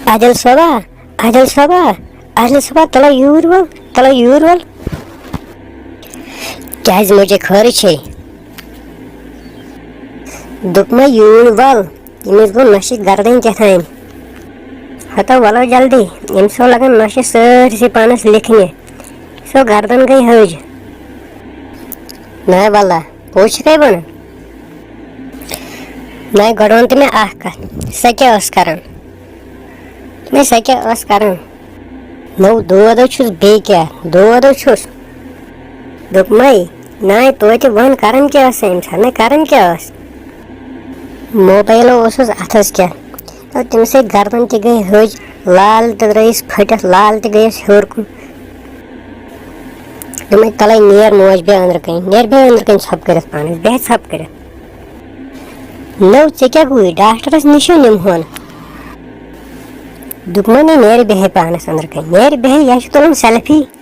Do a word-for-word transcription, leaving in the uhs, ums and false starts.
عادل صٲبا، عادل صٲبا، عادل صٲبا، تَلہ یوٗرۍ وَل، تَلہ یوٗرۍ وَل۔ کیٛازِ مُجہِ خٲرٕے چھے؟ دوٚپمَے یوٗرۍ وَل، ییٚمِس گوٚو نۄشہِ گردَن کیٛاہ تام۔ ہَتو وَلو جلدی، أمِس چھو لَگان نۄشہِ سٲرسٕے پانَس لیکھنہِ۔ سۄ گردَن گٔے ۂج۔ نہ واللہ، پوٚز چھَکھَے وَنان۔ نہ، گۄڈٕ وَن تہٕ مےٚ اَکھ کَتھ، سۄ کیٛاہ ٲس کَران؟ نہ، سۄ کیٛاہ ٲس کَران؟ نوٚو دود حظ چھُس، بیٚیہِ کیٛاہ؟ دود حظ چھُس۔ دوٚپمَے، نہ، توتہِ وَن، کَران کیٛاہ ٲس أمۍ ساتہٕ؟ نہ، کَران کیٛاہ ٲس؟ موبایلو اوسُس اَتھَس کیٛاہ؟ تہٕ تٔمِس سۭتۍ گردَن تہِ گٔے ۂج، لال تہِ درٛایَس پھٔٹِتھ، لال تہِ گٔیَس ہیوٚر کُن۔ دوٚپمَے، تَلَے نیر موج بیٚہہ أنٛدرٕ کَنۍ، نیر بیٚہہ أنٛدرٕ کَنۍ ژھۄپہٕ کٔرِتھ پانَس، بیٚہہ ژھۄپہٕ کٔرِتھ۔ نٔو، ژےٚ کیٛاہ گوٚوُے؟ ڈاکٹرَس نِش نِمہون۔ دوٚپمَے، نہ، نیر بیٚہہ پانَس أنٛدرٕ کَنۍ، نیر بیٚہہ، یہِ چھُ تُلُن سیلفی۔